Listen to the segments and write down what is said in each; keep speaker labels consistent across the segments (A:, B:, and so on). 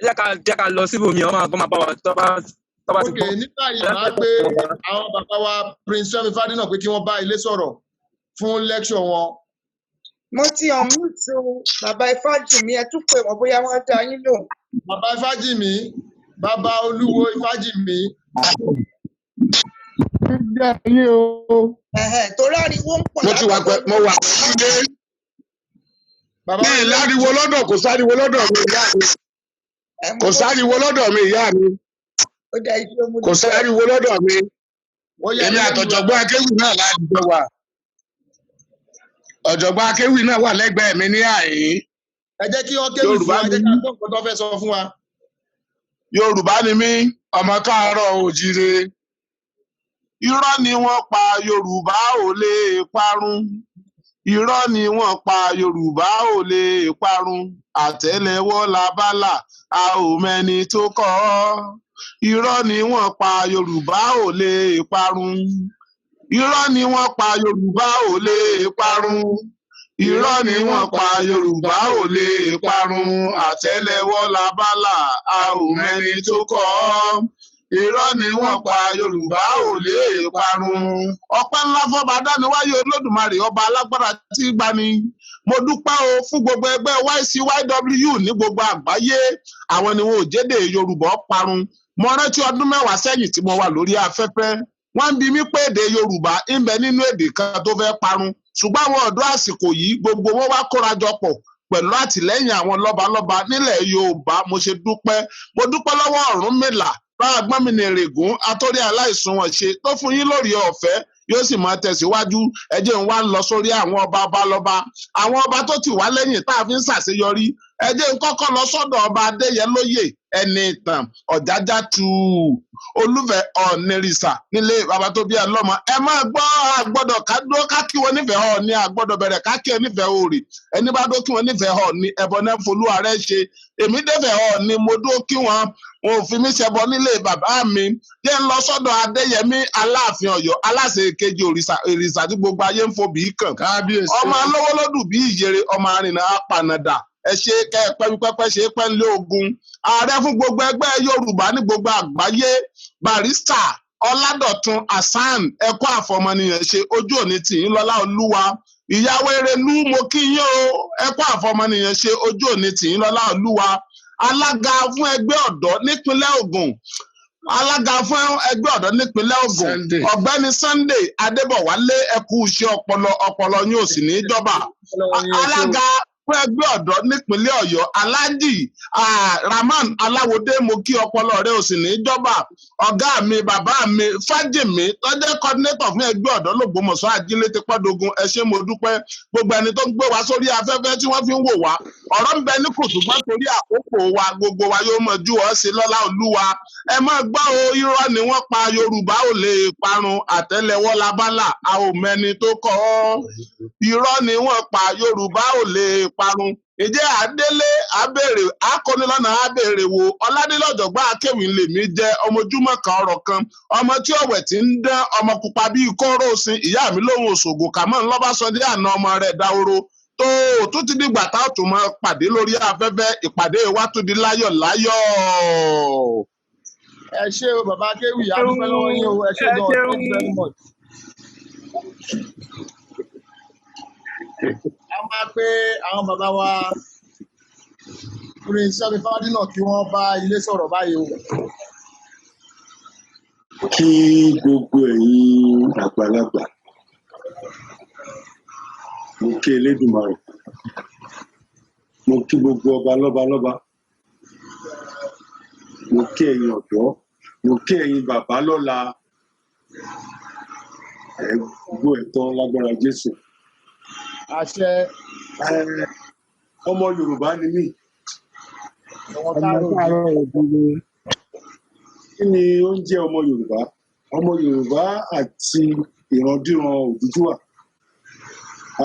A: Jẹ́ ká lọ síbòmí, wọ́n máa kọ́ máa bá wa tó bá ti
B: Ok,
A: gbọ́.
B: ní báyìí, máa gbé àwọn bàbá wa Prince Fẹ́mi Fádínà pé kí wọ́n bá ilé sọ̀rọ̀ fún lecture wọn.
C: Mo ti unmute o, bàbá Ifájìmí. Ẹ tún pè wọ́n, bóyá wọ́n á dá yín lóhùn.
B: Bàbá Ifájìmí, bàbá Olúwo Ifájìmí.
D: Jẹ́ yín o.
C: Ẹ̀hẹ̀n, torí ariwo ń pọ̀
E: Mo ti wà
C: látọ̀dọ̀
E: pẹ, mo wà nílé.
B: Bàbá
E: Mi ì láriwo lọ́dọ̀, kò sáriwo lọ́dọ̀ mi, ìyá mi.
C: Ẹ̀, mo
E: Kò sáriwo lọ́dọ̀ mi, ìyá mi.
C: Ó dá iṣẹ́ mo
E: Kò
C: dúpẹ́.
E: sáriwo lọ́dọ̀ mi.
B: Ó yá.
E: Èmi
B: Ilé
E: àtọ̀jọ̀gbọ́n akéwì náà láti jọ wà. Ọ̀jọ̀gbọ́n akéwì náà wà lẹ́gbẹ̀ẹ́ mi ní àyè.
B: Ẹ jẹ́ kí wọ́n kéwì fún
E: Yorùbá
B: wa, ẹ
E: ni
B: jẹ́ ká
E: mí.
B: gbọ́ nǹkan tó fẹ́ sọ fún wa.
E: Yorùbá ni mí, ọmọ káàárọ̀ òjíire. Irọ́ ni wọ́n pa, Yorùbá ò lè parun. Irọ́ ni wọ́n pa, Yorùbá ò lè parun. Àtẹ́lẹwọ́ la bálà, a ò mẹ́ni tó kọ́ ọ́. Irọ́ ni wọ́n pa, Yorùbá ò lè parun. Irọ́ ni wọ́n pa, Yorùbá ò lè parun. Irọ́ ni wọ́n pa, Yorùbá ò lè parun. Àtẹ́lẹwọ́ la bálà, a ò mẹ́ni tó kọ́ ọ́. Irọ́ ni wọ́n pa, Yorùbá ò lè parun. Ọpẹ́ ńlá fọba dániwáyé Olódùmarè, ọba alágbára tí í gbani. Mo dúpẹ́ o fún gbogbo ẹgbẹ́ YCYW ní gbogbo àgbáyé. Àwọn ni wọn ò jédè Yorùbá parun. Mo rántí ọdún 10 sẹ́yìn tí mo wà lórí afẹ́fẹ́, wọ́n ń bi mí pé èdè Yorùbá ń bẹ nínú èdè kan tó fẹ́ parun, ṣùgbọ́n àwọn ọ̀dọ́ àsìkò yìí, gbogbo wọn wá kóra jọ pọ̀ pẹ̀lú àtìlẹ́yìn àwọn lọ́balọ́ba nílẹ̀ Yorùbá. Mo ṣe dúpẹ́, mo dúpẹ́ lọ́wọ́ Ọ̀rúnmìlà bá mi ní èrègùn atórí aláìsùn wọn ṣe tó fún yín lórí ọ̀fẹ́, yóò sì máa tẹ̀síwájú. Ẹ jẹ́ n wá ń lọ sórí àwọn ọba ọba lọ́ba, àwọn ọba tó ti wá lẹ́yìn tá a fi ń ṣàṣeyọrí. Ẹ jẹ́ n kọ́kọ́ lọ sọ́dọ̀ ọba Adéyẹlóyè ẹni ìtàn Ọ̀jájá tu Olúfẹ́ Ọ̀nìrìsà nílé bàbá tó bí ẹ lọ́mọ. Ẹ máa gbọ́, àgbọ́dọ̀ ká dúró ká kí wọn nífẹ̀ẹ́ Ọ̀ọ̀ni, àgbọ́dọ̀ bẹ̀rẹ̀ ká kí ẹ nífẹ̀ẹ́ òòrì. Ẹni bá dó kí wọn nífẹ̀ẹ́ Ọ̀ọ̀ni, ẹ̀bọ náà folúwa rẹ̀ ṣe. Èmi défẹ̀ẹ́ Ọ̀ọ̀ni, mo dúró kí wọn, wọn ò fi mí ṣẹbọ nílé bàbá mi. Jẹ́ ń lọ sọ́dọ̀ Adéyẹmí Aláàfin Ọ̀yọ́, aláṣẹ kejì òrìṣà, òrìṣà tí gbogbo ayé ń fobì kàn.
D: Kábíyèsí.
E: Ọmọ alówólódù bí ìyèrè, ọmọ arìnà apànàdà. Ẹ ṣe kẹ ẹ pẹ́ pẹ́pẹ́ ṣe pẹ́ lé ogun. Ààrẹ fún gbogbo ẹgbẹ́ Yorùbá ní gbogbo àgbáyé, Barrister Ọládọ̀tun Hasan, ẹ̀kọ́ àfọmọnìyàn ṣe, ojú òní tì í lọ́lá Olúwa. Ìyàwó Erelú, mo kí yín o, ẹ̀kọ́ àfọmọnìyàn ṣe, ojú òní tì í lọ́lá Olúwa. Alága fún ẹgbẹ́ ọ̀dọ́ nípínlẹ̀ Ògùn, alága fún ẹgbẹ́ ọ̀dọ́ nípínlẹ̀ Ògùn,
D: Sunday.
E: Ọ̀gbẹ́ni Sunday Adébọ̀wálé, ẹkú iṣẹ́ ọpọlọ, ọpọlọ yín ò sì ní í jọba. Alága fún ẹgbẹ́ ọ̀dọ́ nípínlẹ̀ Ọ̀yọ́, Alhaji Rahman Aláwọdé, mo kí, ọpọlọ rẹ ò sì ní í jọba. Ọ̀gá mi, bàbá mi Fájèmí tó jẹ́ coordinator fún ẹgbẹ́ ọ̀dọ́ lÒgbómọ̀ṣọ́ ajílété pọ́dógún, ẹ ṣé, mo dúpẹ́. Gbogbo ẹni tó ń gbé wa sórí afẹ́fẹ́ tí wọ́n fi ń wò wá, ọ̀rọ̀ ń bẹ ní kùtùgbọ́n torí àkókò wa, gbogbo wa yóò mọ̀ ju ọ́ sí lọ́lá Olúwa. Ẹ máa gbọ́ o, irọ́ ni wọ́n pa, Yorùbá ò lè parun. Àtẹ́lẹwọ́ labálà, a ò mẹ́ni tó kọ́ ọ́. Irọ́ ni wọ́n pa, Yorùbá ò lè parun. Ìjẹ́ àdélé abèrè akọ́nilọ́nà abèrè wo ọ̀làdélọ́jọ̀gbọ́n akéwì lèmi jẹ́, ọmọ ojúmọ́ kan ọ̀rọ̀ kan, ọmọ tí ọ̀wẹ̀ ti ń dán, ọmọ pupa bíi kóró sin. Ìyá mi lóhùn òṣogbo kàmọ́ ńlọ́bàṣọdé àná ọmọ rẹ̀ dáhóró tó tún ti dìgbà tá a tún máa pàdé lórí afẹ́fẹ́. Ìpàdé wa tún di láyọ̀ láyọ̀.
B: Ẹ ṣé o, bàbá akéwì, a dúpẹ́ lọ́wọ́ yín o. Ẹ ṣé
A: Ẹ
B: gan.
A: ṣeun.
B: Thank you very much. A máa pé àwọn bàbá wa Prince Fẹ́mi Fádínà kí wọ́n bá ilé sọ̀rọ̀ báyìí o.
F: Kí gbogbo ẹ̀yin àgbàlagbà, mo kí Elédùmarè, mo kí gbogbo ọba lọ́ba lọ́ba, mo kí ẹ̀yin ọ̀dọ́, mo kí ẹ̀yin bàbá lọ́la. Ẹ gbọ́ ẹ̀tọ́ lágbára Jésù.
B: Àṣẹ.
F: Ẹ, ọmọ Yorùbá ni mí.
B: Ọmọ
D: Ọmọ
B: káàárọ̀ oòjíire.
D: káàárọ̀ oòjíire.
F: Kí ni ó ń jẹ́ ọmọ Yorùbá? Ọmọ Yorùbá àti ìrandíran Odùduwà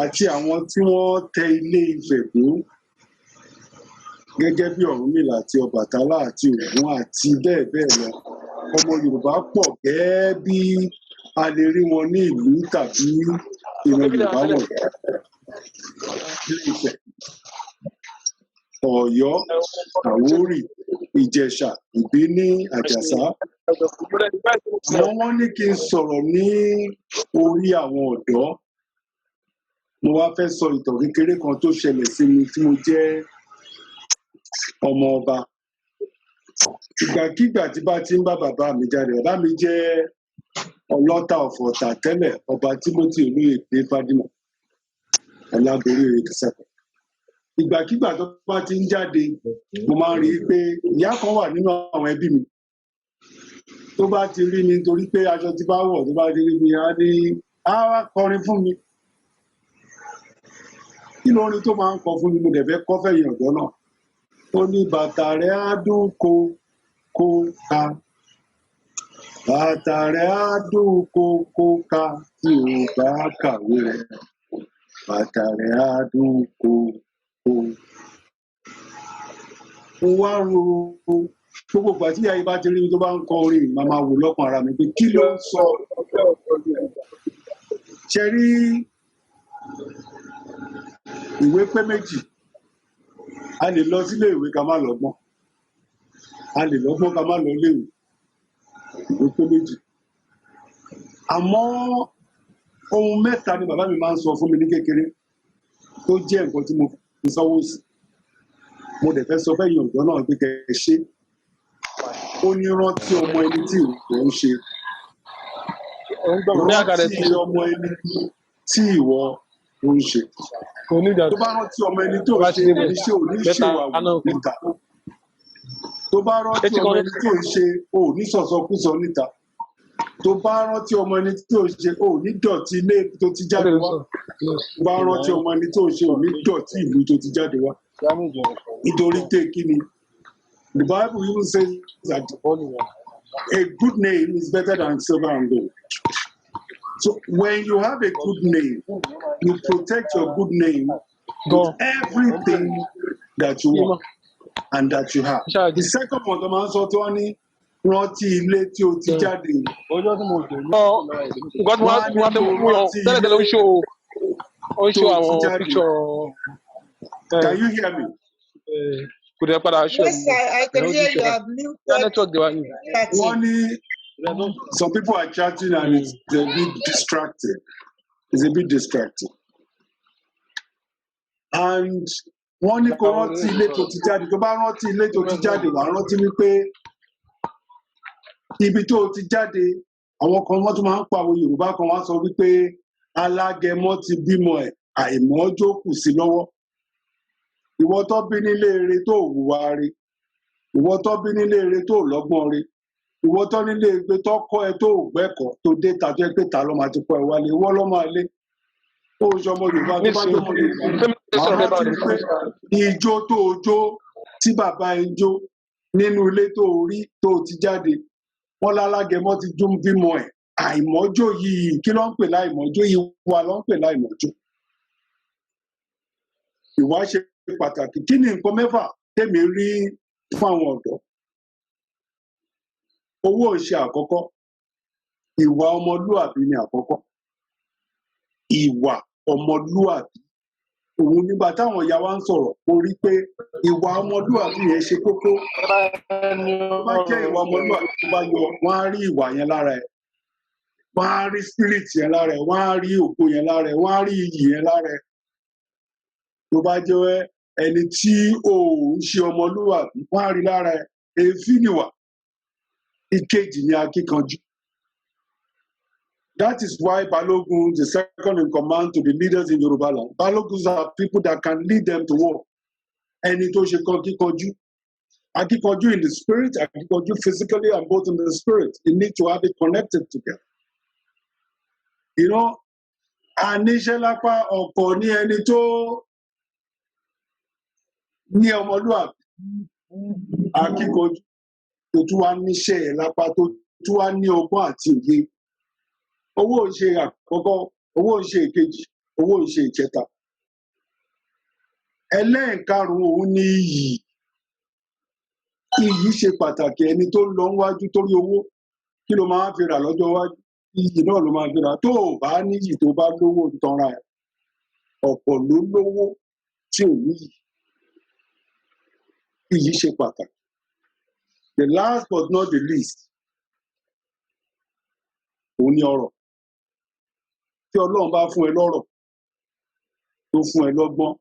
F: àti àwọn tí wọ́n tẹ Ilé Ifẹ̀ dó gẹ́gẹ́ bí Ọ̀rúnmìlà àti Ọbàtálá àti Ògún àti bẹ́ẹ̀ bẹ́ẹ̀ lọ. Ọmọ Yorùbá pọ̀ gẹ́ẹ́ bí a lè rí wọn ní ìlú tàbí ìran Yorùbá wọ̀nyí: Ilé Ifẹ̀, Ọ̀yọ́, Àwórì. Ìjẹ̀ṣà, Ìbíní, Àjàsá. Àmọ́ wọ́n ní kí n sọ̀rọ̀ ní orí àwọn ọ̀dọ́. Mo wá fẹ́ sọ ìtàn kékeré kan tó ṣẹlẹ̀ sí mi tí mo jẹ́ ọmọ ọba. Ìgbàkigbà tí bá ti ń bá bàbá mi jáde, bàbá mi jẹ́ ọlọ́ta ọ̀fọ̀ọ̀tà tẹ́lẹ̀, ọba Timothy Olóyèdé Fádìmọ̀, Ọlágorí Oyèdèsẹ́kọ̀. Ìgbàkigbà tó bá ti ń jáde, mo máa ń rí i pé ìyá kan wà nínú àwọn ẹbí mi. Tó bá ti rí mi torí pé aṣọ ti bá wọ̀, tó bá ti rí mi, á ní á wá kọrin fún mi. Kí lórin tó máa ń kọ fún mi? Mo dẹ̀ fẹ́ kọ́ fẹ̀yìn ọ̀dọ́ náà. Ó ní bàtà rẹ̀ á dún ko kó ka. Bàtà rẹ̀ á dún ko kó ka tí o bá kàwé rẹ̀. Bàtà rẹ̀ á dún ko kó. Mo wá ro gbogbo ìgbà tí ìyá yìí bá ti rí mi tó bá ń kọ orin, màá máa wò lọ́kàn ara mi pé kí ló ń sọ. Ṣe rí ìwé pé méjì. A lè lọ sílé ìwé ká má lọ́gbọ́n. A lè lọ́gbọ́n ká má lọ léèwé. Ìwé pé méjì. Àmọ́ ohun mẹ́ta ni bàbá mi máa ń sọ fún mi ní kékeré tó jẹ́ nǹkan tí mo fi sọ́wọ́ sí. Mo dẹ̀ fẹ́ sọ fẹ́yìn ọ̀dọ́ náà pé kẹ́ ẹ ṣe. Ó ní rántí ọmọ ẹni tí ìwọ ń ṣe. Rántí ọmọ ẹni tí ìwọ ń ṣe. Tó bá rántí ọmọ ẹni tó ń ṣe, ní ṣe ò ní ṣèwà wù níta. Tó bá rántí ọmọ ẹni tó ń ṣe, ò ní sọ̀sọkúsọ níta. Tó bá rántí ọmọ ẹni tó ń ṣe, ò ní dọ̀tí ilé tó ti jáde wá. Tó bá rántí ọmọ ẹni tó ń ṣe, ò ní dọ̀tí ìlú tó ti jáde wá. Nítorí pé kí ni? The Bible even says that a good name is better than silver and gold. So when you have a good name, you protect your good name with everything that you want and that you have. The second one, the man sọ tí wọ́n ní rántí ilé tí o ti jáde. Wọ́n á ní kó rántí ilé tó o ti jáde. Can you hear me?
C: Yes, I can hear you. I've muted
F: Wọ́n
C: chatting.
F: ní some people are chatting and it's a bit distracting. It's a bit distracting. And wọ́n ní kó rántí ilé tó ti jáde. Tó bá rántí ilé tó ti jáde, wàá rántí wípé ibi tó ti jáde, àwọn kan wọ́n tún máa ń pa àwọn Yorùbá kan wá sọ wípé alágẹmọ ti bímọ ẹ̀, àìmọ́jó kù sí lọ́wọ́. Ìwọ tó bí nílé ire tó hùwà re, ìwọ tó bí nílé ire tó lọ́gbọ́n re, ìwọ tó nílé ire tó kọ́ ẹ tó gbẹ́kọ̀ọ́ tó dé ta tó yẹ pé ta ló máa ti kọ́ ẹ wálé, ìwọ ló máa lé. Ó ń ṣọmọ Yorùbá tó bá jọmọ Yorùbá, wàá rántí pé ijó tó o jó tí bàbá ẹ ń jó nínú ilé tó o rí tó o ti jáde, wọ́n lálágẹmọ ti jó bímọ ẹ̀. Àìmọ́jó yìí kí ló ń pè láìmọ́jó? Ìwà ló ń pè láìmọ́jó. Ìwà ṣe pàtàkì. Kí ni nǹkan mẹ́fà tèmi rí fún àwọn ọ̀dọ́? Owó ò ṣe àkọ́kọ́, ìwà ọmọlúàbí ni àkọ́kọ́. Ìwà ọmọlúàbí. Òun nígbà táwọn ìyá wa ń sọ̀rọ̀, mo rí pé ìwà ọmọlúàbí yẹn ṣe kókó. Tó bá jẹ́ ìwà ọmọlúàbí tó bá yọ, wọ́n á rí ìwà yẹn lára ẹ̀. Wọ́n á rí spirit yẹn lára ẹ̀, wọ́n á rí ògo yẹn lára ẹ̀, wọ́n á rí iyì yẹn lára ẹ̀. Tó bá jẹ́ ẹni tí ò ń ṣe ọmọlúwàbí, wọ́n á rí lára ẹ̀. Èéfín nìwà. Ìkejì ni akíkanjú. That is why Balogun, the second in command to the leaders in Yoruba land, Baloguns are people that can lead them to war. Ẹni tó ṣe kan kíkanjú. Akíkanjú in the spirit, akíkanjú physically and both in the spirit. You need to have it connected together. You know, àníṣe lápá ọ̀pọ̀ ní ẹni tó ní ọmọlúwàbí, akíkanjú tó tún wá níṣẹ́ ẹ̀ lápá tó tún wá ní ọgbọ́n àti òye. Owó ò ṣe àkọ́kọ́, owó ò ṣe ìkejì, owó ò ṣe ìkẹta. Ẹlẹ́ẹ̀karùn-ún òun ni iyì. Iyì ṣe pàtàkì. Ẹni tó ń lọ níwájú torí owó, kí ló máa fi rà lọ́jọ́ iwájú? Iyì náà ló máa fi rà. Tó o bá níyì tó bá lówó ń tanra ẹ̀. Ọ̀pọ̀ ló lówó tí ò níyì. Iyì ṣe pàtàkì. The last but not the least, òun ni ọrọ̀. Tí Ọlọ́run bá fún ẹ lọ́rọ̀, tó fún ẹ lọ́gbọ́n,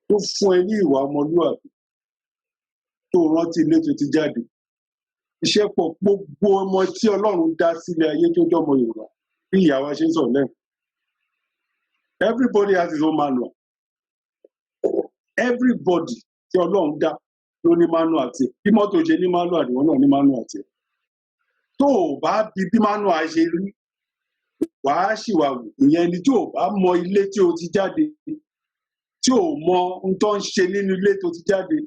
F: tó fún ẹ ní ìwà ọmọlúwàbí, tó rántí ilé tó ti jáde. Iṣẹ́ pọ̀. Gbogbo ọmọ tí Ọlọ́run dá sílé ayé tó jọmọ Yorùbá, bí ìyá wa ṣe ń sọ̀rọ̀ lẹ́yìn. Everybody has his own manual. Everybody tí Ọlọ́run dá ló ní manual tiẹ̀. Bí mọ́tò ṣe ní manual, ìwọ náà ní manual tiẹ̀. Tó o bá bí manual ṣe rí, wàá ṣìwà wù. Ìyẹn ni tí o bá mọ ilé tí o ti jáde, tí o mọ ohun tó ń ṣe nínú ilé tó ti jáde.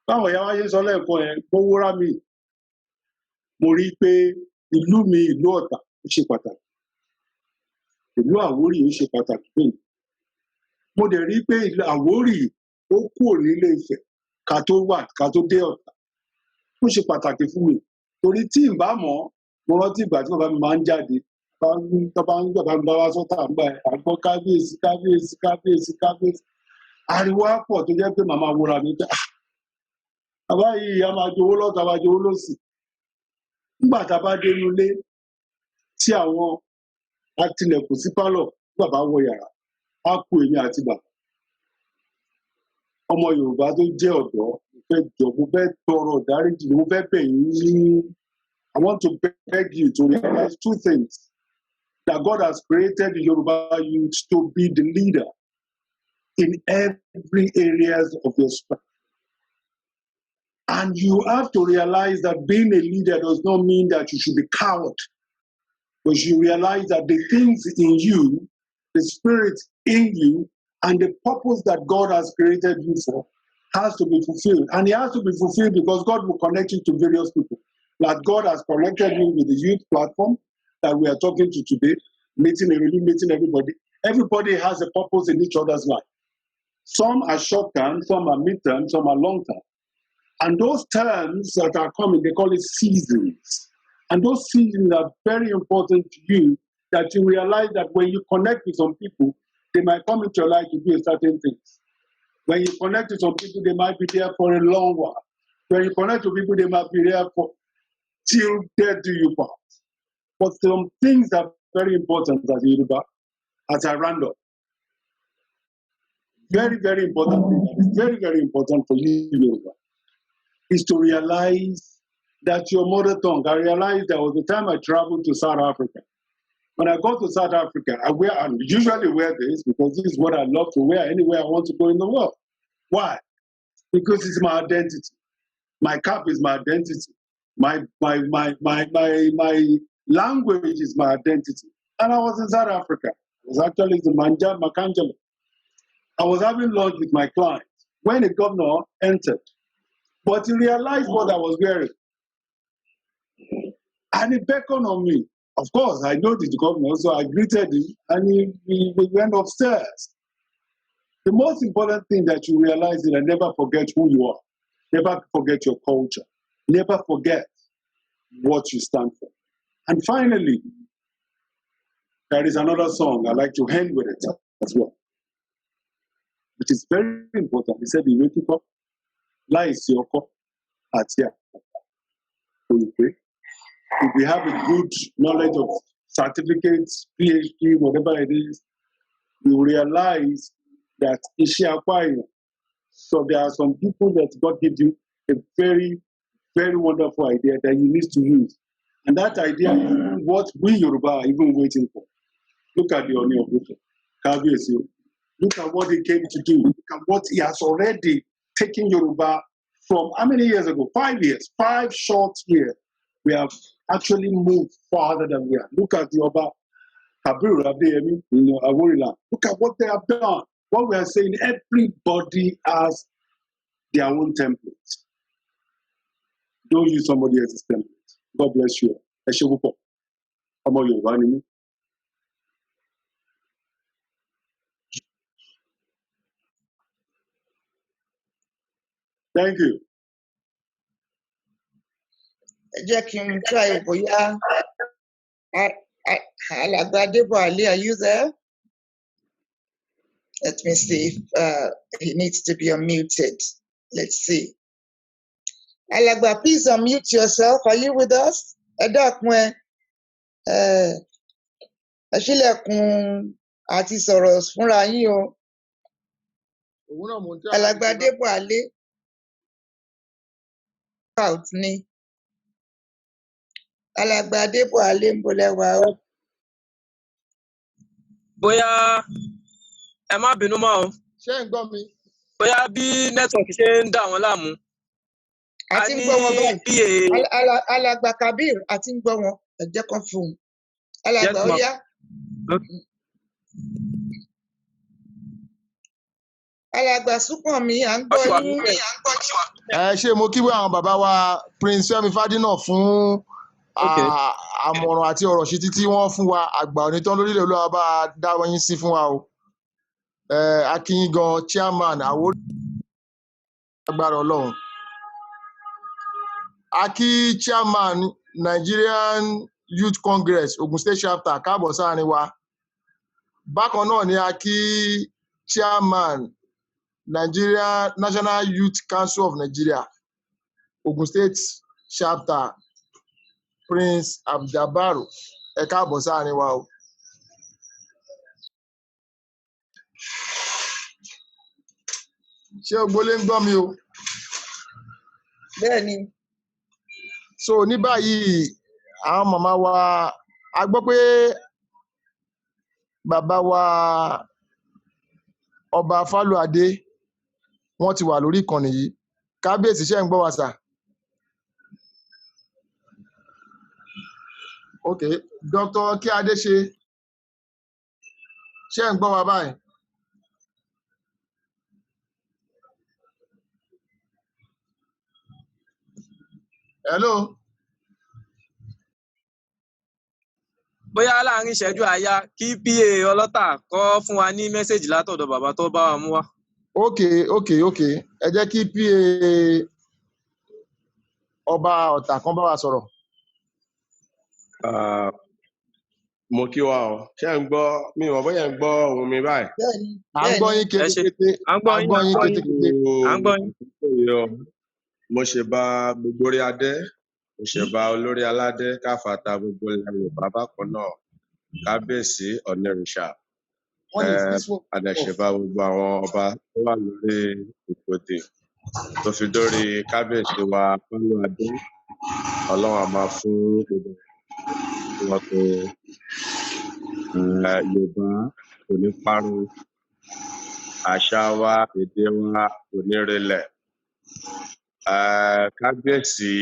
F: Báwọn ìyá wa ṣe ń sọ lẹ́ẹ̀kan yẹn, mo wúrà mi. Mo rí i pé ìlú mi, ìlú Ọ̀tà, ó ṣe pàtàkì. Ìlú Àwórì ó ṣe pàtàkì fún mi. Mo dẹ̀ rí i pé ìlú Àwórì ó kúrò nílé Ifẹ̀ ká tó wà, ká tó dé Ọ̀tà. Ó ṣe pàtàkì fún mi. Torí tí n bá mọ̀, mo rántí ìgbà tí bàbá mi máa ń jáde, tó bá ń bàbá mi bá wá sọ́tà ń gbà ẹ̀, àgbọ̀ kábíyèsí, kábíyèsí, kábíyèsí, kábíyèsí. Ariwo á pọ̀ tó jẹ́ pé màmá wúra mi pé, "Ah, bàbá yìí a máa jowó lọ́tọ̀, a máa jowó lọ́sì." Nígbà tá a bá dé inú ilé tí àwọn atilẹ̀kùn sí pálọ̀, bàbá wọ yàrá, á kú èmi àti bàbá. Ọmọ Yorùbá tó jẹ́ ọ̀dọ́, mo fẹ́ jọ, mo fẹ́ tọrọ ìdáríjì, mo fẹ́ bẹ̀ yín ní. I want to beg you to realize two things. That God has created the Yoruba youth to be the leader in every areas of your life. And you have to realize that being a leader does not mean that you should be coward. But you realize that the things in you, the spirit in you, and the purpose that God has created you for has to be fulfilled. And it has to be fulfilled because God will connect you to various people. Like God has connected you with the youth platform that we are talking to today, meeting Erelu, meeting everybody. Everybody has a purpose in each other's life. Some are short term, some are mid term, some are long term. And those terms that are coming, they call it seasons. And those seasons are very important to you, that you realize that when you connect with some people, they might come into your life to do certain things. When you connect to some people, they might be there for a long while. When you connect to people, they might be there for till death do you part. But some things are very important as a Yoruba, as a random. Very, very important thing. It's very, very important for you, Yoruba, is to realize that your mother tongue. I realized there was a time I traveled to South Africa. When I go to South Africa, I usually wear this because this is what I love to wear anywhere I want to go in the world. Why? Because it's my identity. My cap is my identity. My language is my identity. And I was in South Africa. I was actually in Makanjala. I was having lunch with my client when the governor entered. But he realized what I was wearing. And he beckoned on me. Of course, I know the governor, so I greeted him, and we went upstairs. The most important thing that you realize is that never forget who you are. Never forget your culture. Never forget what you stand for. And finally, there is another song I like to end with it as well, which is very important. He said, "Ìwé kíkọ́ láìsí ọkọ́ àti àdá kò pé." If you have a good knowledge of certificates, PhD, whatever it is, you realize that iṣẹ́ apá èèyàn. So there are some people that God gives you a very, very wonderful idea that you need to use. And that idea is what we Yoruba are even waiting for. Look at the Ooni of Ife, Kábíyèsí. Look at what he came to do. Look at what he has already taken Yoruba from how many years ago? 5 years, 5 short years. We have actually moved farther than we are. Look at the Oba Kabiru Adeyemi in Aworiland. Look at what they have done. What we are saying, everybody has their own template. Don't use somebody else's template. God bless you. Ẹ ṣé púpọ̀. Ọmọ Yorùbá ni mí. Thank you.
C: Ẹ jẹ́ kí n try bóyá Alàgbà Adébọ̀wálé, are you there? Let me see if he needs to be unmuted. Let's see. Alagba, please unmute yourself. Are you with us? Ẹ dákun ẹ ẹ ṣílẹ̀kùn àti sọ̀rọ̀ fúnra yín o.
B: Òun náà mò ń tẹ́ àti
C: Alàgbà
B: ṣe báyìí.
C: Débọ̀ Alé out ni. Alàgbà Débọ̀ Alé ń bolẹ̀ wá o.
A: Bóyá ẹ má bínú mọ́ o,
B: Ṣé ń gbọ́ mi?
A: bóyá bí nẹ́tíwọ̀kì ṣe ń dà wọ́n láàmú.
C: A
A: A
C: ti ń
A: ní
C: gbọ́ wọn báyìí.
A: PA
C: Alàgbà Kabir, a ti ń gbọ́ wọn. Ẹ jẹ́ kán fún un.
A: Yes
C: Alàgbà ó
A: ma.
C: yá. Alàgbà Súnkànmí, à ń
A: Wọ́n
C: gbọ́
A: ti wà
C: yín.
A: lórí ẹ̀.
B: Ẹ ṣé, mo kí àwọn bàbá wa Prince Fẹ́mi Fádínà fún
A: Okay.
B: àmọ̀ràn àti ọ̀rọ̀ ṣítí tí wọ́n fún wa. Àgbà onítàn lórílẹ̀ Olúwa bá a dá yín sí fún wa o. A kí yín gan chairman Àwórì agbára Ọlọ́run. A kí chairman Nigerian Youth Congress Ogun State Chapter káàbọ̀ sáàrin wa. Bákan náà ni a kí chairman Nigeria National Youth Council of Nigeria Ogun State Chapter Prince Abduljabar, ẹ káàbọ̀ sáàrin wa o. Ṣé ògbólé ń gbọ́ mi o?
C: Bẹ́ẹ̀ ni.
B: So ní báyìí àwọn màmá wa, a gbọ́ pé bàbá wa Ọba Fálúadé wọ́n ti wà lórí ìkànnì yìí. Kábíyèsí, ṣé ń gbọ́ wa sà? Ok, Dr. Kíadéṣe, ṣé ń gbọ́ wa báyìí? Hello.
A: Bóyá láàrin ìṣẹ́jú àáyá kí PA ọlọ́tà kọ́ fún wa ní mẹ́sẹ̀gì látọ̀dọ̀ bàbá tó bá wa mú wá.
B: Ok, ẹ jẹ́ kí PA ọba Ọ̀tà kan bá wa sọ̀rọ̀.
G: Ah, mo kí wa o, ṣé ń gbọ́ mi? Ò mọ̀ bóyá ń gbọ́ ohùn mi báyìí.
C: Bẹ́ẹ̀ ni.
B: À ń
C: Bẹ́ẹ̀
B: gbọ́
C: ni.
B: yín
A: Ẹ ṣé,
B: kétékété.
A: à ń gbọ́
B: À ń
A: yín,
B: gbọ́
A: à ń
B: yín
A: gbọ́ yín,
B: kétékété.
A: à ń gbọ́ yín.
G: Ooo, mo ṣe bá gbogbo orí adé, mo ṣe bá olórí aládé káfàtà gbogbo ilẹ̀ Yorùbá bákan náà, kábíyèsí Ọ̀nìrìṣà,
B: Wọ́n ní this one
G: àdẹ̀ṣe
B: off.
G: bá gbogbo àwọn ọba tó wà lórí ìpòdè tó fi dórí kábíyèsí wa Fálúadé. Ọlọ́run á máa fún gbogbo wọn tó Yorùbá kò ní parun, àṣà wa èdè wa kò ní relẹ̀. Kábíyèsí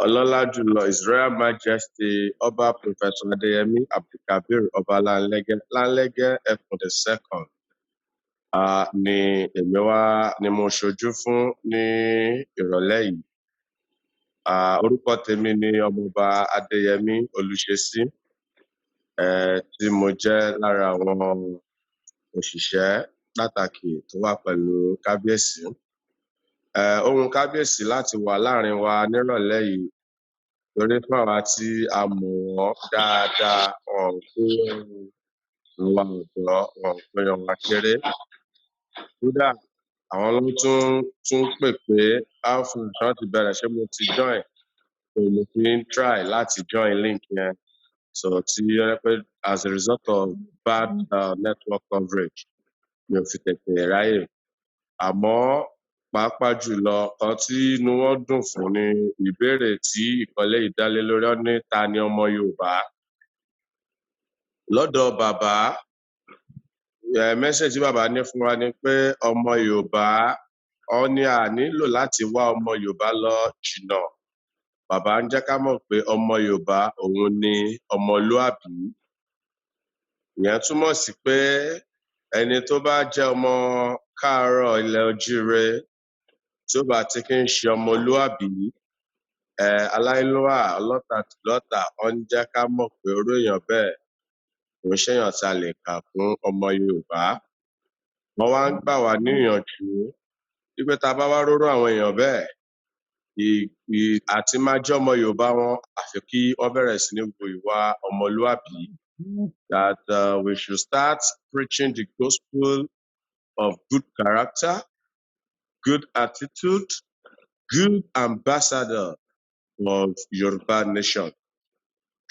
G: ọlọ́lá jùlọ His Royal Majesty Ọba Professor Adéyẹmí Abdulkabir Ọba Lanlẹ́gẹ́ Lanlẹ́gẹ́ Ẹkùn the second ni èmi wá ni mo ṣojú fún ní ìrọ̀lẹ́ yìí. Orúkọ tèmi ni Ọmọọba Adéyẹmí Olúṣesí, tí mo jẹ́ lára àwọn òṣìṣẹ́ pàtàkì tó wà pẹ̀lú kábíyèsí. Ohun kábíyèsí láti wà láàrin wa nírọ̀lẹ́ yìí torí fún àwa tí a mọ̀ wọ́n dáadáa, wọn ò kó àwa ọ̀dọ́, wọn ò kó yan wa kéré. Kódà àwọn ló tún pè pé alpha ṣán ti bẹ̀rẹ̀, ṣé mo ti join? So mo fi ń try láti join link yẹn. So tí ó jẹ́ pé as a result of bad network coverage mi ò fi tètè ráyè. Àmọ́ pàápàá jùlọ kan tí inú wọn dùn fún ni ìbéèrè tí ìkọlé yìí dá lé lórí. Ó ní ta ni ọmọ Yorùbá? Lọ́dọ̀ bàbá, message tí bàbá ní fún wa ni pé ọmọ Yorùbá, ó ní a nílò láti wá ọmọ Yorùbá lọ jìnnà. Bàbá ń jẹ́ ká mọ̀ pé ọmọ Yorùbá òun ni ọmọlúàbí. Ìyẹn túmọ̀ sí pé ẹni tó bá jẹ́ ọmọ káàárọ̀ ilẹ̀ ojíire tí ó bá ti kí ń ṣe ọmọlúàbí, aláìlúwà ọlọ́tà tìlọ́tà, ó ń jẹ́ ká mọ̀ pé orú èèyàn bẹ́ẹ̀ kò ń ṣèyàn tí a lè kà fún ọmọ Yorùbá. Wọ́n wá ń gbà wá níyànjú wípé tá a bá wá róró àwọn èèyàn bẹ́ẹ̀, àti máa jẹ́ ọmọ Yorùbá wọn, àfi kí wọ́n bẹ̀rẹ̀ sí ní wu ìwà ọmọlúàbí. That we should start preaching the gospel of good character, good attitude, good ambassador of Yoruba nation.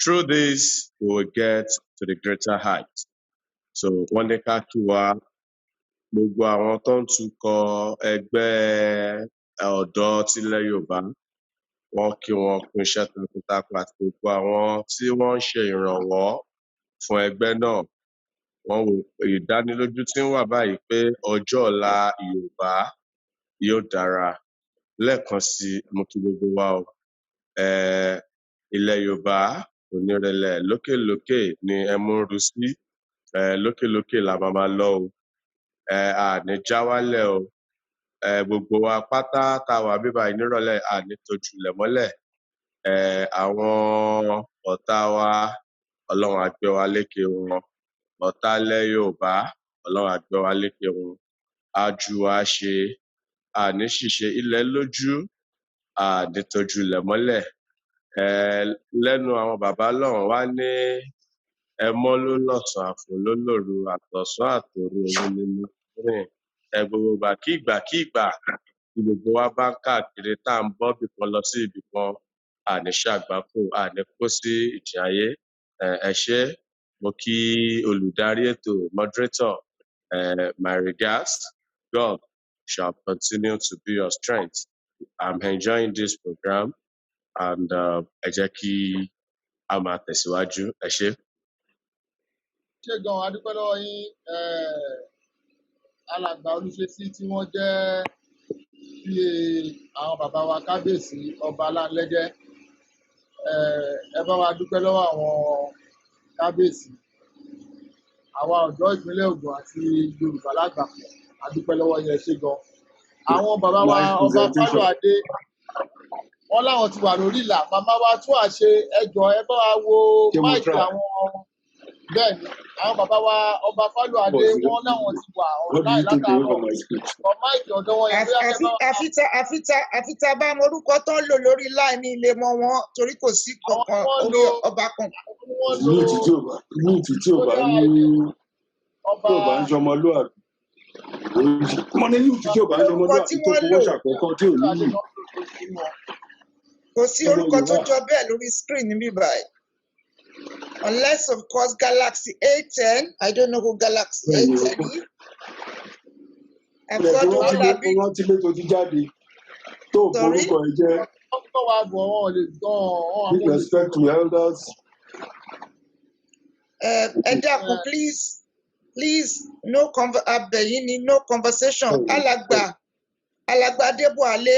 G: Through this, we will get to the greater height. So wọ́n ní ká kí wa, gbogbo àwọn tó ń tukọ̀ ẹgbẹ́ ọ̀dọ́ tilẹ̀ Yorùbá, wọ́n kí wọn kú iṣẹ́ takuntakun àti gbogbo àwọn tí wọ́n ń ṣe ìrànwọ́ fún ẹgbẹ́ náà. Wọ́n wo ìdánilójú tí ń wà báyìí pé ọjọ́ ọ̀la Yorùbá yóò dára. Lẹ́ẹ̀kan sí i, mo kí gbogbo wa o. Ilẹ̀ Yorùbá kò ní rẹlẹ̀, lókèlókè ni ẹmu ń ru sí, lókèlókè la máa máa lọ o. A ní já wálẹ̀ o. Gbogbo wa pátá tá a wà bíbá yìí nírọ̀lẹ́, a ní tojú ilẹ̀ mọ́lẹ̀. Àwọn ọ̀tá wa, Ọlọ́run á gbé wa lékè wọn. Ọ̀tá ilẹ̀ Yorùbá, Ọlọ́run á gbé wa lékè wọn. Á ju wa ṣe, a ní ṣìṣe, ilẹ̀ lójú, a ní tojú ilẹ̀ mọ́lẹ̀. Lẹ́nu àwọn bàbá lọ́hùn wá ní ẹmọ́ ló lọ̀sán, àfò ló lòru, àtọ̀sán àtòru òun ni mo rìn. Gbogbo ìgbàkígbà kígbà tí gbogbo wa bá ń káàkiri tá à ń bọ́ ibìkan lọ sí ibìkan, a ní ṣàgbákò, a ní kó sí ìjì ayé. Ẹ ṣé, mo kí olùdarí ètò, moderator, my regards. God shall continue to be your strength. I'm enjoying this program and ẹ jẹ́ kí a máa tẹ̀síwájú. Ẹ ṣé.
B: Ṣé gan, a dúpẹ́ lọ́wọ́ yín, alàgbà Olúṣesí tí wọ́n jẹ́ pa àwọn bàbá wa kábíyèsí ọba Aláńlẹ́gẹ́. Ẹ bá wa dúpẹ́ lọ́wọ́ àwọn kábíyèsí, àwa ọ̀dọ́ ìpínlẹ̀ Ògùn àti Yorùbá lágbàpọ̀, a dúpẹ́ lọ́wọ́ yín, ẹ ṣé gan. Àwọn bàbá wa
F: Nice
B: ọba
F: presentation.
B: Fálúadé, wọn láwọn ti wà lórí ìlà. Màmá wa tún àṣe, ẹjọ ẹ bá wa wo
F: Ṣé mo
B: máìkì
F: try?
B: àwọn. Bẹ́ẹ̀ ni, àwọn bàbá wa ọba Fálúadé, wọn láwọn ti wà
F: What do
B: online
F: you take away
B: látàárọ̀
F: from my speech?
B: ọ máìkì ọ̀dọ̀ wọn yẹn, bóyá kẹ́
C: Àfi
B: bá wa
C: àfi tá a bá mọ orúkọ tó ń lò lórí line ní ilé mọ wọn, torí kò sí
B: àwọn tí
C: kankan
B: wọ́n
C: orí
B: lo
C: ọba kan.
B: Àwọn tí wọ́n lo
F: Mute tí ò bá mute tí ò bá
B: social
F: ní
B: id ọba
F: tí ò bá ń ṣọmọlúàbí. Mo ní mute tí ò bá ń
C: Orúkọ
F: ṣọmọlúàbí
C: tí
F: tó
C: wọ́n
F: fowó
C: lò
F: ṣàkọ́kọ́ tí ò
B: Fálúadé
F: níyì.
B: náà lò lórí kí wọn.
C: Kò sí
F: Ọmọ
C: orúkọ tó
F: Yorùbá.
C: jọ bẹ́ẹ̀ lórí screen níbí báyìí. Unless, of course, Galaxy A10. I don't know who Galaxy
F: Bẹ́ẹ̀ni o.
C: A10 is. I've
F: Ilẹ̀ tó
C: got
F: rántí lé
C: Olabi.
F: tó rántí lé tó ti jáde tó ò
C: Sorry.
F: borúkọ ẹ jẹ́.
B: Wọ́n kọ́ wa bọ̀, wọn ò lè gan wọn
F: Give
B: àwọn ò lè
F: respect to elders.
C: Ẹ dákun, please, please, no conver abẹ̀yìn ni no conversation.
F: Bẹ́ẹ̀ni.
C: Alàgbà Adébọ̀wálé,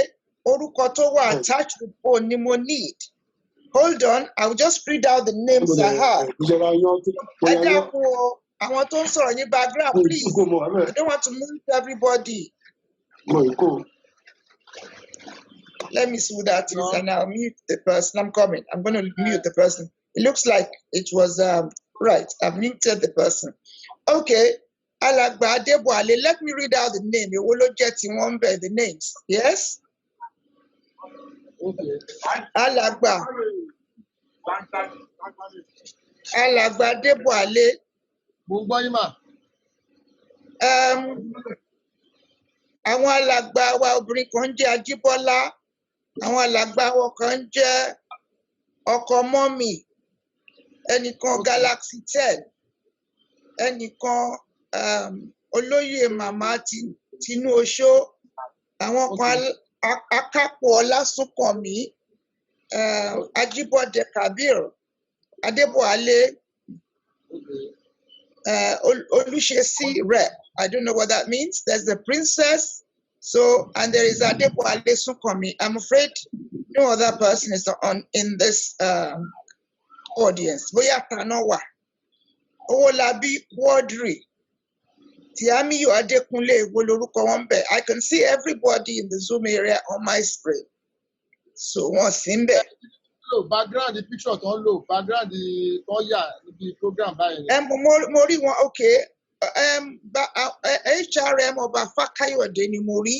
C: orúkọ tó wà
F: Bẹ́ẹ̀ni.
C: attached to phone ni mo need. Hold on, I will just read out the
F: Mo
C: names
F: lè
C: I have.
F: ìjọba yan
C: Ẹ
F: mo yan yan
C: dákun o, àwọn tó ń sọ̀rọ̀ ní background,
F: mo
C: please.
F: ìkó mo wà
C: I
F: bẹ́ẹ̀.
C: don't want to mute everybody.
F: Mo ìkó.
C: Let me see who that is,
B: gan.
C: and I'll mute the person. I'm coming. I'm going to mute the person. It looks like it was right. I've muted the person. Okay. Alàgbà Adébọ̀wálé, let me read out the name. Èwo ló jẹ́ tí wọ́n ń bẹ̀, the names? Yes?
B: Okay.
C: Alàgbà Adébọ̀wálé.
B: Mo ń gbọ́ yín mà.
C: Àwọn alàgbà wa obìnrin kan ń jẹ́ Ajíbọ́lá, àwọn alàgbà wọn kan ń jẹ́ ọkọ mọ́mì, ẹnìkan
B: Okay.
C: Galaxy 10, ẹnìkan olóyè màmá Tinú Oṣó, àwọn kan
B: Okay.
C: Akápò Ọlásùnkànmí, Ajíbọ́dé Kabir, Adébọ̀wálé,
B: Okay.
C: Olúṣesí rep. I don't know what that means. There's the princess. So, and there is Adebowale Sunkanmi. I'm afraid no other person is on in this audience. Bóyá tàná wà. Owólabí Quadri, Tiamiyu Adekunle, èwo lorúkọ wọn bẹ̀. I can see everybody in the Zoom area on my screen. So wọ́n sì ń bẹ̀.
B: Lò background picture tó ń lò, background tó ń yà níbi program báyìí ni.
C: Mo rí wọn, okay. HRM Ọba Fákáyọ̀dé ni mo rí.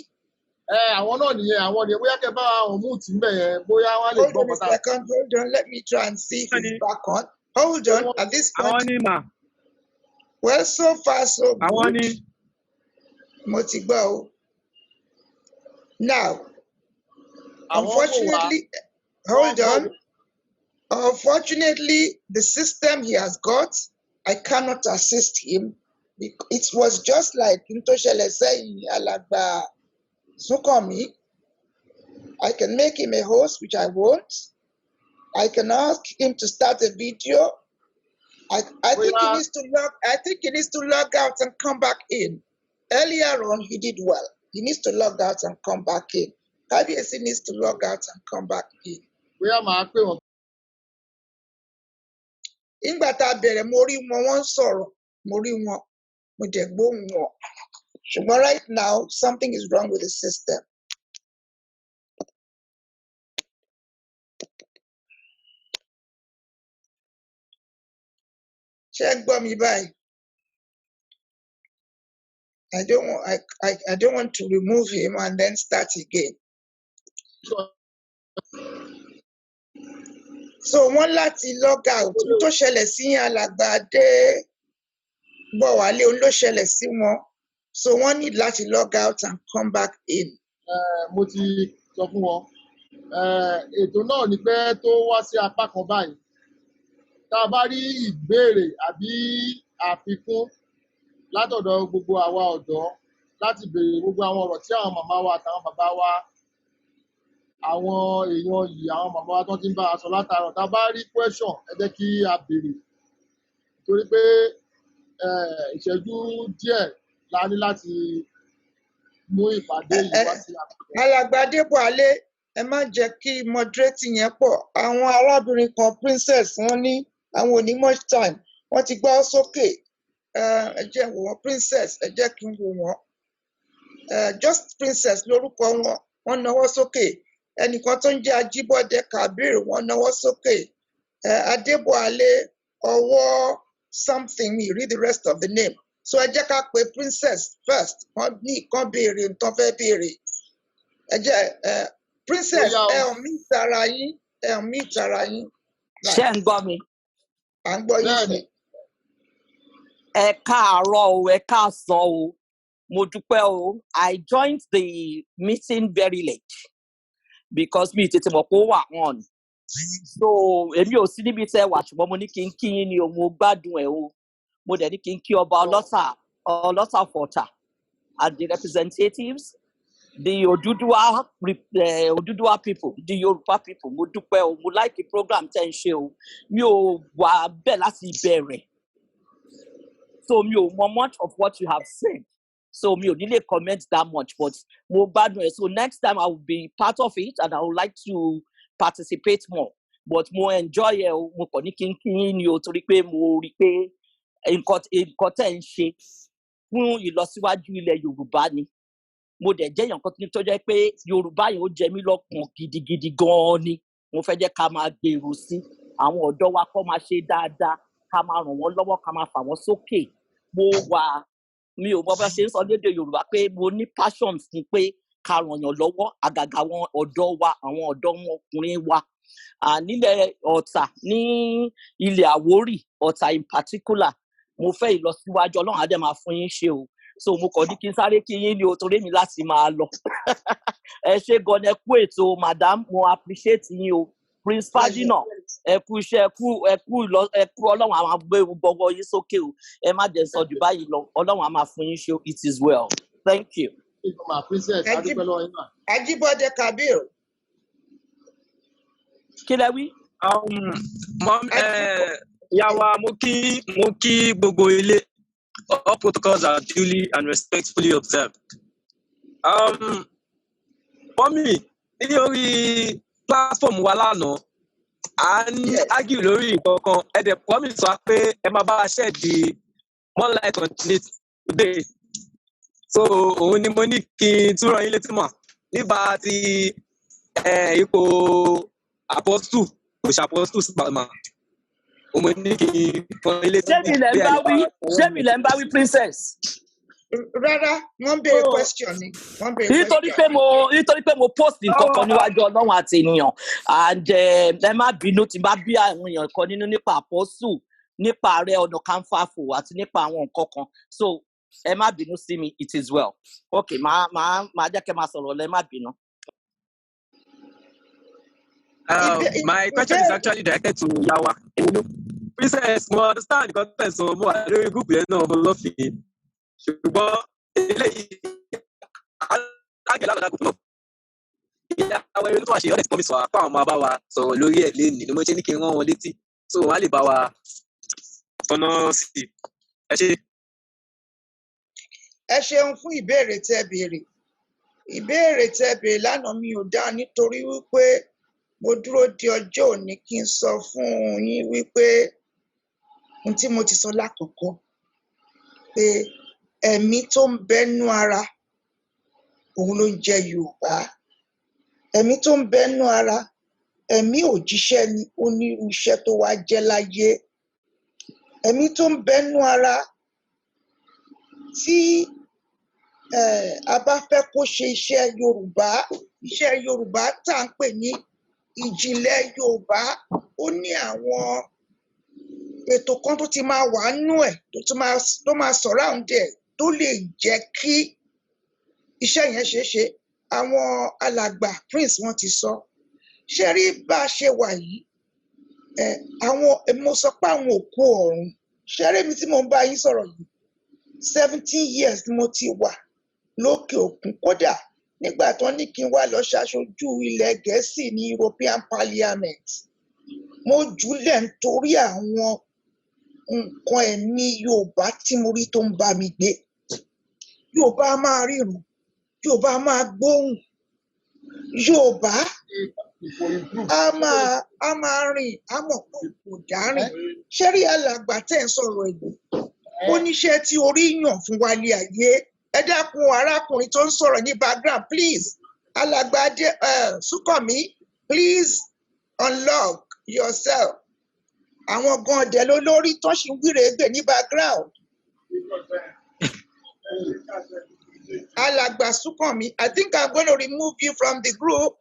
B: Ẹ àwọn náà nìyẹn, àwọn nìyẹn, bóyá kẹ́ bá àwọn mú tì ń bẹ̀ yẹn, bóyá wọ́n á lè
C: Hold
B: gbọ́
C: on a
B: bọ́tà.
C: second. Hold on. Let me try and see if it's back on. Hold
B: Ṣé
C: on,
B: wọ́n
C: at this
A: Àwọn
C: point,
A: ni mà,
C: well, so far so
A: àwọn
C: good.
A: ni.
C: Mo ti gbọ́ o. Now,
B: àwọn wò wá
C: unfortunately,
B: wọ́n
C: hold
B: gbọ́
C: on. Unfortunately, the system he has got, I cannot assist him. It was just like n tó ṣẹlẹ̀ sẹ́yìn alàgbà Súnkànmí. I can make him a host, which I won't. I can ask him to start a video. I think
B: bóyá
C: he needs to log. I think he needs to log out and come back in. Earlier on, he did well. He needs to log out and come back in. Kábíyèsí needs to log out and come back in.
B: bóyá màá pè wọ́n.
C: Nígbà tá a bẹ̀rẹ̀, mo rí wọn, wọ́n ń sọ̀rọ̀, mo rí wọn, mo dẹ̀ gbóhùn wọn. Ṣùgbọ́n right now, something is wrong with the system. Ṣé ẹ ń gbọ́ mi báyìí? I don't want to remove him and then start again. So wọ́n láti log out. Ohun tó ṣẹlẹ̀ sí alàgbà Adébọ̀wálé, òun ló ṣẹlẹ̀ sí wọn. So wọ́n need láti log out and come back in.
B: Mo ti sọ fún wọn. Ètò náà ní pẹ́ tó wá sí apá kan báyìí. Tá a bá rí ìbéèrè àbí àfikún látọ̀dọ̀ gbogbo àwa ọ̀dọ́ láti béèrè gbogbo àwọn ọ̀rọ̀ tí àwọn màmá wa àtàwọn bàbá wa, àwọn èèyàn yìí, àwọn màmá wa tó ti ń bá a sọ látàárọ̀, tá a bá rí question, ẹ jẹ́ kí a béèrè, torí pé ìṣẹ́jú díẹ̀ la ní láti mú ìpàdé yìí wá sí apá kan.
C: Alàgbà Adébọ̀wálé, ẹ má jẹ́ kí moderating yẹn pọ̀. Àwọn arábìnrin kan, princess, wọ́n ní àwọn ò ní much time. Wọ́n ti gbọ́ sókè. Ẹ jẹ́ n wò wọ́n, princess, ẹ jẹ́ kí n wò wọ́n. Just princess lórúkọ wọn, wọ́n nawọ́ sókè. Ẹnìkan tó ń jẹ́ Ajíbọ́dé Kabir, wọ́n nawọ́ sókè. Adébọ̀wálé ọwọ́ something, mi read the rest of the name. So ẹ jẹ́ ká pe princess first, wọ́n ní kán béèrè nǹkan fẹ́ béèrè. Ẹ jẹ́ princess,
B: Bóyá o.
C: ẹ unmute ara yín, ẹ unmute ara yín.
H: Ṣé
C: Right,
H: ń gbọ́ mi?
C: à ń gbọ́ yín
B: Bẹ́ẹ̀ ni
C: sir.
H: Ẹ káàárọ̀ o, ẹ káàsán o. Mo dúpẹ́ o. I joined the meeting very late because mi tètè mọ̀ pé ó wà on. So èmi ò sí níbi tẹ́ wà, ṣùgbọ́n mo ní kí n kí yín ni o, mo gbádùn ẹ̀ o. Mo dẹ̀ ní kí n kí ọba Ọlọ́tà Fọ̀tà and the representatives, the Oduduwa, Oduduwa people, the Yoruba people. Mo dúpẹ́ o, mo like the program tẹ́ ń ṣe o. Mi ò wà bẹ́ẹ̀ láti ìbẹ̀rẹ̀. So mi ò mọ much of what you have said, so mi ò ní lè comment that much, but mo gbádùn ẹ. So next time I will be part of it and I would like to participate more, but mo enjoy ẹ o. Mo kàn ní kí n kí yín ni o, torí pé mo rí i pé nǹkan tẹ́ ń ṣe fún ìlọsíwájú ilẹ̀ Yorùbá ni. Mo dẹ̀ jẹ́ èèyàn kan tó jẹ́ pé Yorùbá yẹn ó jẹ mí lọ́kàn gidigidi gan-an ni. Mo fẹ́ jẹ́ ká máa gbèrò sí àwọn ọ̀dọ́ wa, kó máa ṣe dáadáa, ká máa ràn wọ́n lọ́wọ́, ká máa fà wọ́n sókè. Mo wà, mi ò mọ bá ṣe ń sọ lédè Yorùbá pé mo ní passion fún pé ká ràn yàn lọ́wọ́, àgàgà àwọn ọ̀dọ́ wa, àwọn ọ̀dọ́ wọn ọkùnrin wa. Nílẹ̀ Ọ̀tà, ní ilẹ̀ Àwórì, Ọ̀tà in particular, mo fẹ́ ìlọsíwájú. Ọlọ́run á dẹ̀ máa fún yín ṣe o. So mo kàn ní kí n sáré kí yín ní o, torí mi láti máa lọ. Ẹ ṣé gan, ẹ kú ètò, madam, mo appreciate yín o. Prince
C: Pleasure.
H: Fadina, ẹ kú iṣẹ́, ẹ kú ẹ kú ìlọ, ẹ kú. Ọlọ́run á máa gbé gbogbo yín sókè o. Ẹ má jẹ́ sọ jù báyìí lọ. Ọlọ́run á máa fún yín ṣe o. It is well, thank you.
B: Ìgbìmọ̀ princess, a dúpẹ́ lọ́wọ́ yín mà.
C: Ajíbọ́dé Kabir.
H: Kí lẹ wí?
A: Ìyá wa, mo kí gbogbo ilé. All protocols are duly and respectfully observed. Mummy, ní orí platform wa lánàá, à ń
C: Yes.
A: argue lórí nǹkan kan. Ẹ dẹ̀ promise wa pé ẹ máa bá a shed the more light on it today. So òun ni mo ní kí n tún rán yín létí mọ̀ nípa ti ipò apostle, kò ṣe apostle sí màmá. Òun mo ní kí n rán yín létí
H: Ṣé mi lẹ̀ ń
A: bí ẹ
H: bá
A: lè bá
H: wí?
A: wa
H: Ṣé mi lẹ̀ ń bá wí, princess?
C: Rárá, wọ́n ń béèrè
A: So,
C: question ni, wọ́n ń béèrè
H: Nítorí
C: question.
H: pé mo, nítorí pé mo post nǹkan kan níwájú Ọlọ́run àti ènìyàn, and ẹ má bínú tí n bá bí àwọn èèyàn kan nínú nípa àpọ́sù, nípa Ààrẹ Ọ̀nà Kakanfò àti nípa àwọn nǹkan kan. So ẹ má bínú sí mi, it is well. Okay, máa jẹ́ kẹ́ máa sọ̀rọ̀ lọ, ẹ má bínú.
A: My question is
C: Ìbéèrè
A: actually directed to Yawa. Princess, mo understand nǹkan tẹ̀ sọ, mo wà lórí group yẹn náà, mo lọ́fẹ̀ẹ́. Ṣùgbọ́n eléyìí, alágẹ̀ lánàá group náà. Ìyá wa eré tó wà ṣe, ọ̀dẹ̀ tí promise wa, pé àwọn máa bá wa sọ̀rọ̀ lórí ẹ̀ lénìí ni mo ṣe ní kí n rán wọn létí. So wọ́n á lè bá wa tọ́nà sí i. Ẹ ṣé.
C: Ẹ ṣeun fún ìbéèrè tẹ́ béèrè. Ìbéèrè tẹ́ béèrè lánàá mi ò dáhùn nítorí wípé mo dúró di ọjọ́ òní kí n sọ fún yín wípé ohun tí mo ti sọ lákọ̀ọ́kọ́ pé ẹ̀mí tó ń bẹnu ara òun ló ń jẹ́ Yorùbá. Ẹ̀mí tó ń bẹnu ara, ẹ̀mí òjíṣẹ́ ni, ó ní irú iṣẹ́ tó wá jẹ́ láyé. Ẹ̀mí tó ń bẹnu ara tí a bá fẹ́ kó ṣe iṣẹ́ Yorùbá, iṣẹ́ Yorùbá tá à ń pè ní ìjìnlẹ̀ Yorùbá, ó ní àwọn ètò kan tó ti máa wà nú ẹ̀ tó ti máa tó máa surround ẹ̀ tó lè jẹ́ kí iṣẹ́ yẹn ṣeé ṣe. Àwọn alàgbà Prince wọ́n ti sọ. Ṣé rí bá a ṣe wà yìí? Àwọn mo sọ pé àwọn òkú ọ̀run. Ṣé rí mi tí mò ń bá yín sọ̀rọ̀ yìí? 17 years ni mo ti wà lókè òkun. Kódà nígbà tó ní kí n wá lọ ṣaṣojú ilẹ̀ Gẹ̀ẹ́sì ní European Parliament, mo jùlẹ̀ nítorí àwọn nǹkan ẹ̀mí Yorùbá tí mo rí tó ń bá mi gbé. Yorùbá á máa ríran, Yorùbá á máa gbóhùn, Yorùbá á máa rìn, á mọ̀ pé kò dá rìn. Ṣé rí alàgbà tẹ́ ń sọ̀rọ̀ ẹ̀gbọ́n? Ó níṣẹ́ tí orí yàn fún wálé ayé. Ẹ dákun, arákùnrin tó ń sọ̀rọ̀ ní background, please. Alàgbà Adé Súnkànmí, please unlock yourself. Àwọn gan ọ̀dẹ̀ ló lórí tó ṣì ń wíre gbè ní background. Alàgbà Súnkànmí, I think I'm going to remove you from the group.